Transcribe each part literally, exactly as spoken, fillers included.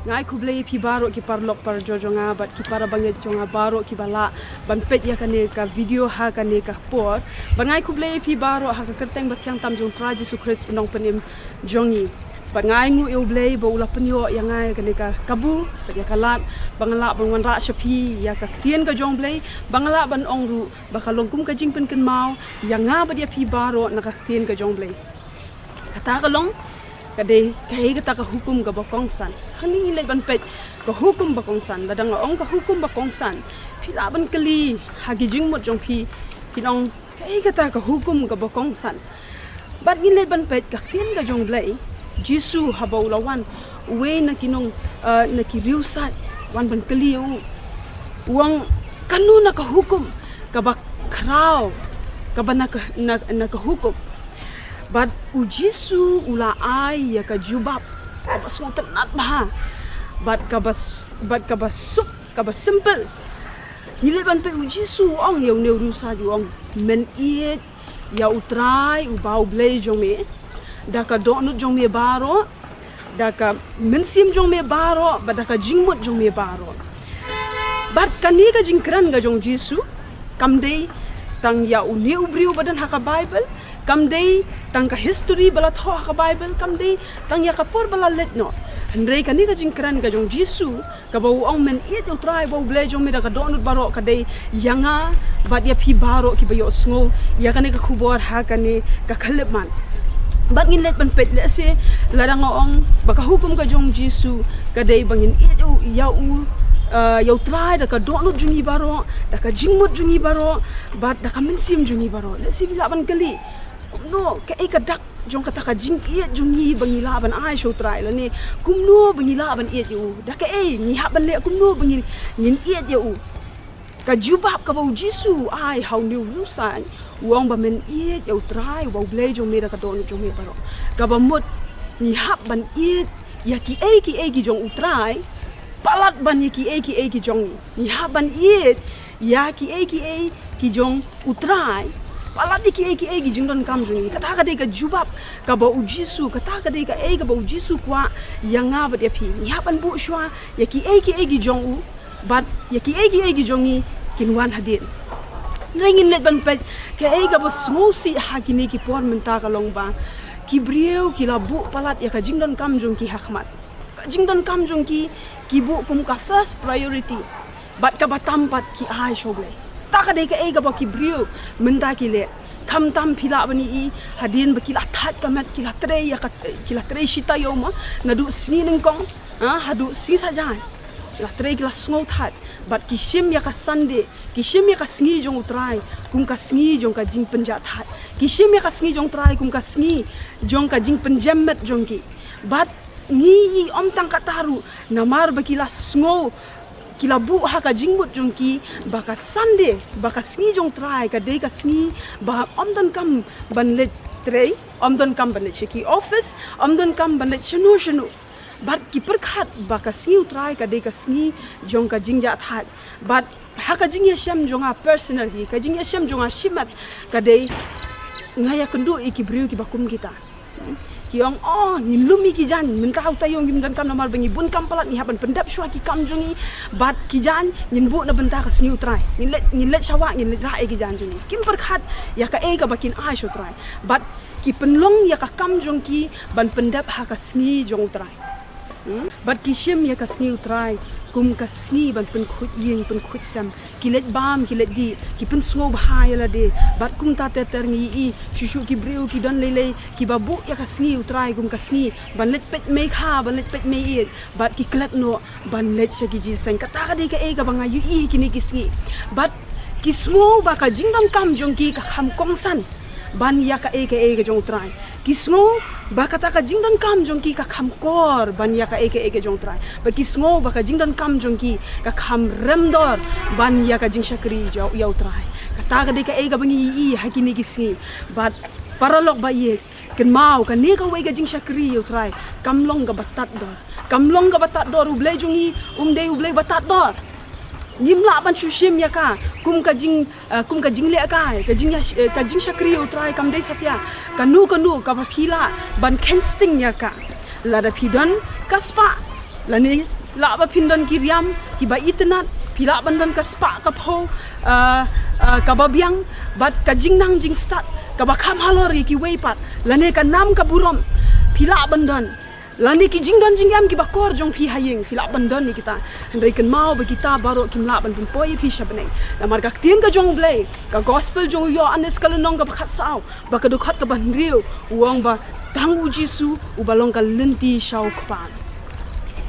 Nga ai khublei ïa phi baroh ki paralok parajor jong nga bad ki para bangeit jong nga baroh kiba lah ban peit ïa kane ka video ha kane ka por. Bad nga ai khublei ïa phi baroh ha ka kyrteng bathiang tam jong U Trai Jisu Khrist U Nongpynim jong ngi. Bad nga ai nguh ïa U Blei ba u la pynïoh ïa nga ïa kane ka kabu bad ïa ka lad ba nga lah ban wanrah sha phi ïa ka ktien ka jong U Blei, ba nga lah ban ong ruh ba ka long kum ka jingpynkynmaw ïa nga bad ïa phi baroh na ka ktien ka jong U Blei. Kata ka long, ka dei kaei kata ka hukum kaba kongsan. Hangne ngi leit ban peit ka hukum ba kongsan. Lada nga ong ka hukum ba kongsan, phi lah ban kylli ha ki jingmut jong phi, phin ong kaei kata ka hukum kaba kongsan. Bad ngin leit ban peit ka ktien ka jong U Blei. Jisu haba u la wan, uwei na ki nong, eh, na ki riewsait wan ban kylli ïa u, u ong, kano na ka hukum kaba khraw, kaba na ka, na, na ka hukum. Bad U Jisu u la ai ïa ka jubab kaba sngewtynnat bha. Bad kaba s-, bad kaba suk, kaba simple. Ngi leit ban peit, U Jisu u ong ïa une u riewsait, u ong, men ïeit ïa U Trai uba U Blei jong me da ka dohnud jong me baroh, da ka mynsiem jong me baroh bad da ka jingmut jong me baroh. Bad kane ka jingkren ka jong U Jisu kam dei tang ïa une u briew ba don ha ka Baibl, kam dei tang ka history ba la thoh ha ka Baibl, kam dei tang ïa ka por ba la leit noh. Hynrei kane ka jingkren ka jong U Jisu kaba u ong, men ïeit ïa U Trai uba U Blei jong me da ka dohnud baroh, ka dei ïa nga bad ïa phi baroh kiba ïohsngew ïa kane ka khubor ha kane ka khyllipmat. Bad ngin leit ban peit, lehse lada nga ong ba ka hukum ka jong U Jisu ka dei ba ngin ïeit ïa u, ïa u, eh, ïa U Trai da ka dohnud jong ngi baroh, da ka jingmut jong ngi baroh, bad da ka mynsiem jong ngi baroh. Lehse phi lah ban kylli, kumno, kaei ka dak jong kata ka jingïeit jong ngi ba ngi lah ban ai sha U Trai, lane kumno ba ngi lah ban ïeit ïa u? Da kaei ngi hap ban leh, kumno ba ngi, ngin ïeit ïa u? Ka jubab kaba U Jisu u ai ha une u riewsait, u ong ba men ïeit ïa U Trai uba U Blei jong me da ka dohnud jong me baroh. Kaba mut ngi hap ban ïeit ïa kiei kiei ki jong U Trai palat ban ïa kiei kiei ki jong ngi. Ngi hap ban ïeit ïa kiei kiei ki jong U Trai palat ïa kiei kiei ki jingdonkam jong ngi. Kata ka dei ka jubab kaba U Jisu, kata ka dei kaei kaba U Jisu u kwah ïa nga bad ïa phi. Ngi hap ban buh shuwa ïa kiei kiei ki jong u, bad ïa kiei kiei ki jong ngi kin wan hadien. Hynrei ngin leit ban peit, kaei kaba sngewsih ha kine ki por mynta ka long ba ki briew ki la buh palat ïa ka jingdonkam jong ki ha khmat. Ka jingdonkam jong ki, ki buh kum ka first priority. Bad kaba tam pat ki ai sha U Blei. Kata ka dei kaei kaba ki briew mynta ki leh. Khamtam phi lah ban ïohi hadien ba ki la thait ka met, ki la trei ïa ka, ki la trei shi taïew mo, naduh sngi nyngkong, ah, haduh sngi saitjaiñ. Ki la trei, ki la sngew thait. Bad ki shim ïa ka Sunday, ki shim ïa ka sngi jong U Trai kum ka sngi jong ka jingpynjah thait. Ki shim ïa ka sngi jong U Trai kum ka sngi jong ka jingpynjem met jong ki. Bad ngi ïohi ym tang kata ruh, namar ba ki la sngew, ki la buh ha ka jingmut jong ki ba ka Sunday, ba ka sngi jong U Trai ka dei ka sngi ba ym donkam ban leit trei, ym donkam ban leit sha ki office, ym donkam ban leit shano shano. Bad ki pyrkhat ba ka sngi U Trai ka dei ka sngi jong ka jingjah thait. Bad ha ka jingïashem jong nga personally, ka jingïashem jong nga shimet ka dei, nga ïakynduh ïa ki briew kiba kum kita. Ki ong, oh, ngin lum ïa ki jaiñ, mynta u taïew ngim donkam namar ba ngi bun kam palat, ngi hap ban pyndep shuwa ki kam jong ngi. Bad ki jaiñ ngin buh na bynta ka sngi U Trai. Ngin leit, ngin leit sha wah, ngin leit rah ïa ki jaiñ jong ngi. Kim pyrkhat ïa kaei kaba kin ai sha U Trai. Bad ki pynlong ïa ka kam jong ki ban pyndep ha ka sngi jong U Trai. Hmm? Bad ki shim ïa ka sngi U Trai kum ka sngi ban pynkhuid ïing pynkhuid sem. Ki leit bam, ki leit dih, ki pynsngewbha ïa lade. Bad kumta ter ter ngi ïohi, shuh shuh ki briew ki don lei lei kiba buh ïa ka sngi U Trai kum ka sngi ban leit peit meikha, ban leit peit meiieit. Bad ki klet noh ban leit sha ki jingïaseng. Kata ka dei kaei kaba nga ïohi kine ki sngi. Bad ki sngew ba ka jingdonkam jong ki ka kham kongsan ban ïa kaei kaei ka jong U Trai. Ki sngew ba kata ka jingdonkam jong ki ka kham kor ban ïa kaei kaei ka jong U Trai. Bad ki sngew ba ka jingdonkam jong ki ka kham rem dor ban ïa ka jingshakri ïa U Trai. Kata ka dei kaei kaba ngi ïohi ha kine ki sngi. Bad paralok ba ïeit, kynmaw, kane kawei ka jingshakri ïa U Trai kam long kaba tad dor. Kam long kaba tad dor. U Blei jong ngi um dei U Blei ba tad dor. Ngim lah ban shu shim ïa ka kum ka jing, eh, kum ka jingleh ka, ka jing, eh, ka jingshakri ïa U Trai kam dei satia. Kano kano kaba phi lah ban kheiñ sting ïa ka. Lada phi don ka spah, Lane lah ba phin don ki riam kiba itynnad, phi lah ban don ka spah ka phew, ah, ah, kaba biang, bad ka jingnang jingstad kaba kham halor ïa kiwei pat, lane ka nam ka burom phi lah ban don, lane ki jingdon jingem kiba kor jong phi ha ïing phi lah ban don ïa kita. Hynrei kynmaw ba kita baroh kim lah ban pynpoi ïa phi sha bneng. Namar ka ktien ka jong U Blei, ka gospel jong u Ïoannis ka lynnong kaba khatsaw, ba ka dkhot kaba hynriew, u ong ba tang U Jisu uba long ka lynti sha U Kpa.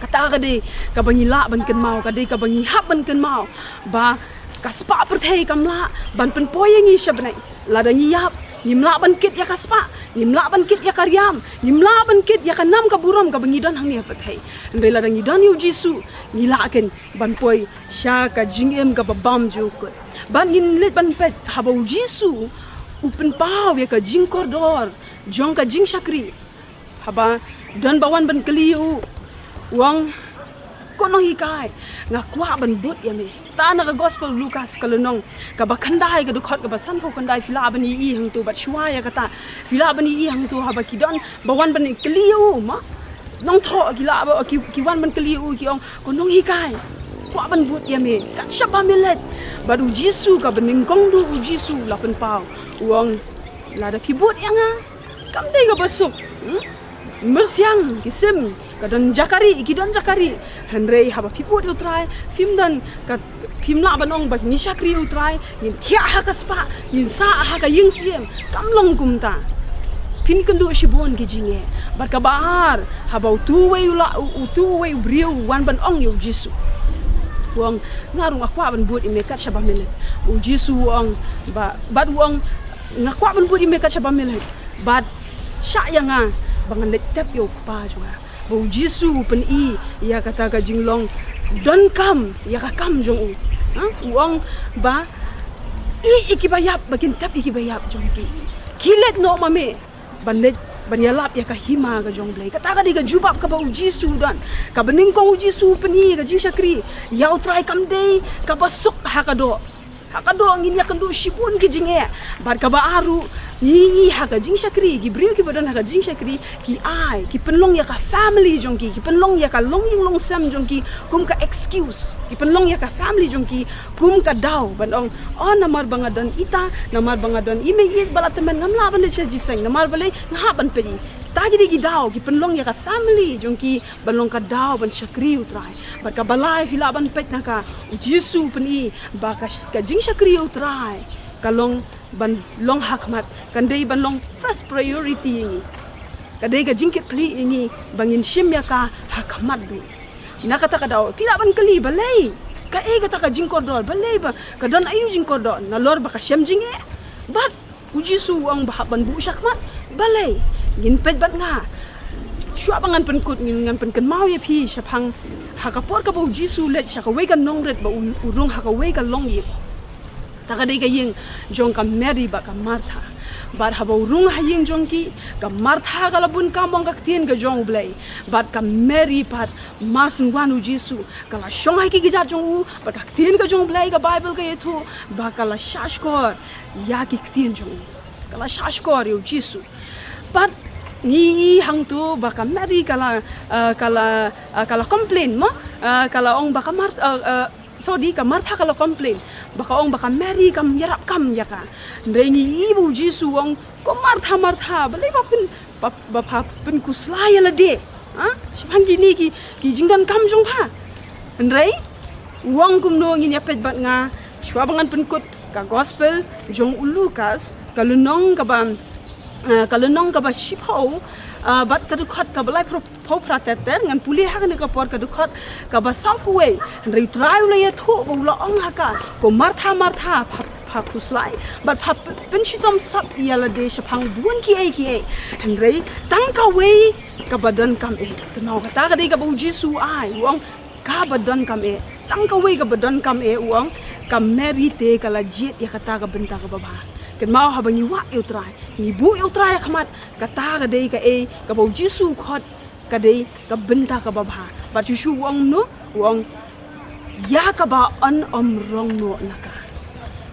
Kata ka dei kaba ngi lah ban kynmaw, ka dei kaba ngi hap ban kynmaw, ba ka spah pyrthei kam lah ban pynpoi ïa ngi sha bneng. Lada ngi ïap, ngim lah ban kit ïa ka spah, ngim lah ban kit ïa ka riam, ngim lah ban kit ïa ka nam ka burom kaba ngi don hangne ha pyrthei. Hynrei lada ngi don ïa U Jisu, ngi lah ken ban poi sha ka jingim kaba bymjukut jong u. Bad ngin leit ban peit haba U Jisu u pynpaw ïa ka jingkordor jong ka jingshakri. Haba don ba wan ban kylli ïa u, u ong, ko nonghikai, nga kwah ban bud ïa me. Kata na ka gospel Lukas ka lynnong kaba khyndai ka dkhot kaba sanphew khyndai, phi lah ban ïohi hangto, bad shuwa ïa kata phi lah ban ïohi hangto, haba ki don ba wan ban kylli ïa u, ma nongthoh ki lah ba ki, ki wan ban kylli ïa u, ki ong, ko nonghikai, kwah ban bud ïa me kat shaba me leit. Bad U Jisu, kaba nyngkong duh U Jisu u la pynpaw, u ong, lada phi bud ïa nga, kam dei kaba suk. Hmm? Myrsiang ki sim, ka don jakari, ki don jakari. Hynrei haba phi bud ïa U Trai, phim don ka, phim lah ban ong ba ngi shakri ïa U Trai, ngin thiah ha ka spah, ngin sah ha ka ïing syiem. Kam long kumta. Phin kynduh shibun ki jingeh. Bad kaba ar, haba utu uwei u la, u, utu uwei u briew u wan ban ong ïa U Jisu, u ong, nga ruh nga kwah ban bud ïa me kat shaba me leit. U Jisu u ong, ba, bad u ong, nga kwah ban bud ïa me kat shaba me leit. Bad shah ïa nga ba ngan leit tep ïa U Kpa jong nga. Ba U Jisu u pyni ïa kata ka jinglong donkam ïa ka kam jong u. Ha? U ong ba, ïeit ïa kiba ïap, ba kin tep ïa kiba ïap jong ki. Khie leit noh ma me ban leit ban ïalap ïa ka hima ka jong U Blei. Kata ka dei ka jubab kaba U Jisu u don. Kaba nyngkong U Jisu u pyni ïa ka jingshakri ïa U Trai kam dei kaba suk ha ka doh. Ha ka doh ngin ïakynduh shibun ki jingeh. Bad kaba ar ruh, ngi, ngi ha ka jingshakri, ki briew kiba don ha ka jingshakri, ki ai, ki pynlong ïa ka family jong ki, ki pynlong ïa ka longïing longsem jong ki kum ka excuse. Ki pynlong ïa ka family jong ki kum ka daw ban ong, oh, namar ba nga don ita, namar ba nga don i meiieit ba la tymmen, ngam lah ban leit sha jingïaseng, namar balei, nga hap ban peit i. Kita ki dei ki daw, ki pynlong ïa ka family jong ki ban long ka daw ban shakri U Trai. Bad kaba lai, phi lah ban peit na ka, U Jisu u pyni ba ka, ka jingshakri U Trai ka long ban long ha khmat, kan dei ban long first priority ïa ngi. Ka dei ka jingkitkhlieh ïa ngi ba ngin shim ïa ka ha khmat beit. Na kata ka daw, phi lah ban kylli, balei? Kaei kata ka jingkordor, balei ba ka don aïu jingkordor? Nalor ba ka shem jingeh. Bad U Jisu u ong ba hap ban buh shakhmat. Balei? Ngin peit bad nga. Shuwa ba ngan pynkut, ngin, ngan pynkynmaw ïa phi shaphang ha ka por kaba U Jisu u leit sha kawei ka nongrit ba u, u rung ha kawei ka longïing. Ta ka dei ka ïing jong ka Mary bad ka Martha. Bad haba u rung ha ïing jong ki, ka Martha ka la bun kam ong ka ktien ka jong U Blei. Bad ka Mary pat mar shen wan U Jisu, ka la shong ha ki kjat jong u, bad ka ktien ka jong U Blei, ka Baibl ka ïathuh ba ka la shahshkor ïa ki ktien jong u. Ka la shahshkor ïa U Jisu. Bad ngi i hangto ba ka Mary ka la, eh, ka la, eh, ka la complain mo, eh, ka la ong ba ka Mar-, eh, eh, sorry, ka Martha ka la complain ba ka ong ba ka Mary kam ïarap kam ïa ka. Hynrei ngi i ba U Jisu u ong, ko Martha, Martha, balei ba pyn, ba, ba pha pynkhuslai ïa lade, ha? Shaphang kine ki, ki jingdonkam jong pha. Hynrei u ong kumno, ngin ïa peit bad nga shuwa ba ngan pynkut ka gospel jong u Lukas, ka lynnong kaba, eh, ka lynnong kaba shiphew, eh, bad ka dkhot kaba laiphew, phew phra ter ter, ngan pule ha kane ka por ka dkhot kaba sawphew wei. Hynrei U Trai u la ïathuh bad u la ong ha ka, ko Martha, Martha, pha, pha khuslai bad pha p-, pynshitom sap ïa lade shaphang bun kiei kiei. Hynrei tang kawei kaba donkam eh. Kynmaw, kata ka dei kaba U Jisu u ai, u ong kaba donkam eh. Tang kawei kaba donkam eh, u ong, ka Mary te ka la jied ïa kata ka bynta kaba bha. Kynmaw, haba ngi wad ïa U Trai, ngi buh ïa U Trai ha khmat, kata ka dei kaei kaba U Jisu u khot ka dei ka bynta kaba bha. Bad shuh shuh u ong kumno, u ong, ïa kaba yn ym rong noh na ka.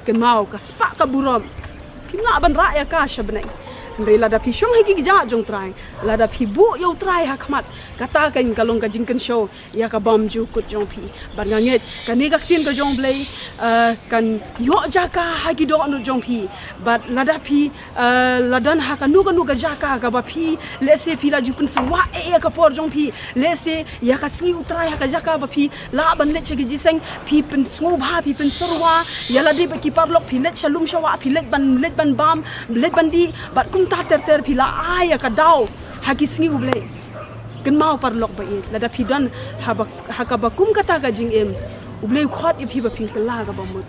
Kynmaw, ka spah ka burom phim lah ban rah ïa ka sha bneng. Hynrei lada phi shong ha ki kjat jong U Trai, lada phi buh ïa U Trai ha khmat, kata kan ka long ka jingkynshew ïa ka bymjukut jong phi. Bad nga ngeit kane ka ktien ka jong U Blei, eh, kan ïoh jaka ha ki dohnud jong phi. Bad lada phi, eh, la don ha kano kano ka jaka kaba phi, lehse phi la ju pynsngewbha eh ïa ka por jong phi, lehse ïa ka sngi U Trai ha ka jaka ba phi lah ban leit sha ki jingïaseng, phi pynsngewbha, phi pynsyrwa ïa lade bad ki paralok, phi leit sha lum sha wah, phi leit ban, leit ban bam, leit ban dih, bad kumta ter ter phi la ai ïa ka daw ha ki sngi U Blei. Kynmaw paralok ba ïeit, lada phi don ha ba, ha kaba kum kata ka jingim, U Blei u khot ïa phi ba phin kylla kaba mut.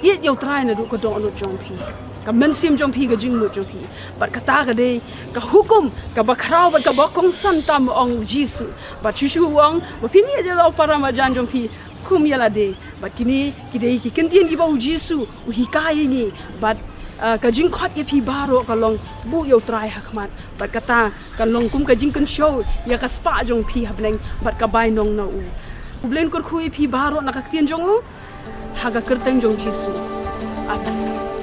Ïeit ïa U Trai naduh ka dohnud jong phi, ka mynsiem jong phi, ka jingmut jong phi. Bad kata ka dei ka hukum kaba khraw bad kaba kongsan tam, ong U Jisu. Bad shuh shuh u ong ba phin ïeit ïa la u para marjan jong phi kum ïa lade. Bad kine ki dei ki kyntien kiba U Jisu u hikai ïa ngi. Bad, ah, ka jingkhot ïa phi baroh ka long buh ïa U Trai ha khmat. Bad kata kan long kum ka jingkynshew ïa ka spah jong phi ha bneng bad ka bainong na u. U Blei un kyrkhu ïa phi baroh na ka ktien jong u, ha ka kyrteng jong U Jisu. Amen.